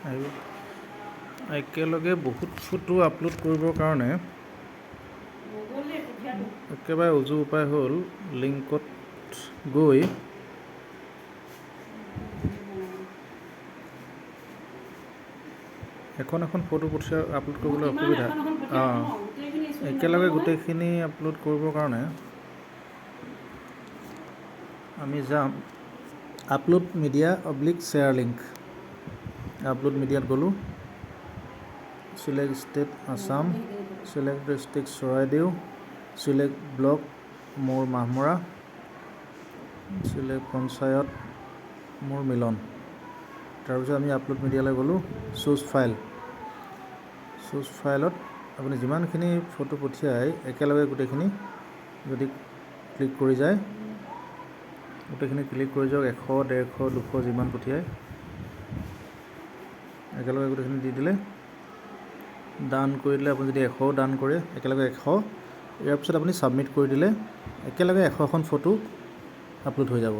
আহিব। একেলগে বহুত ফটো আপলোড কৰিবৰ কাৰণে নগ'লে কঠীয়াটো। একেবাৰে উজু উপায় হ'ল লিংকত গৈ এখন এখন ফটো পঠিওৱা, আপলোড কৰিবলৈ কিমান অসুবিধা। এখন এখন পঠিয়াব। অঁ। ন গোটেইখিনি চুই একেলগে নগ'ল নহয়। গোটেইখিনি আপলোড কৰিবৰ কাৰণে আমি যাম upload media oblique share link। Upload মিডিয়াত গ'লোঁ, select state Assam, select district Charaideo, select block মোৰ মাহমৰা, চিলেক্ট পঞ্চায়ত মোৰ মিলন। তাৰপিছত আমি আপলোড মিডিয়ালৈ গ'লোঁ, চুজ ফাইল। চুজ ফাইলত আপুনি যিমানখিনি ফটো পঠিয়াই, একেলগে গোটেইখিনি যদি ক্লিক কৰি যায়, গোটেইখিনি ক্লিক কৰি যাওক, 100, 150, 200 যিমান পঠিয়ায়, একেলগে গোটেইখিনি দি দিলে, ডান কৰি দিলে, আপুনি যদি 100ও ডান কৰে, একেলগে 100। ইয়াৰ পিছত আপুনি ছাবমিট কৰি দিলে একেলগে 100খন ফটো আপলোড হৈ যাব।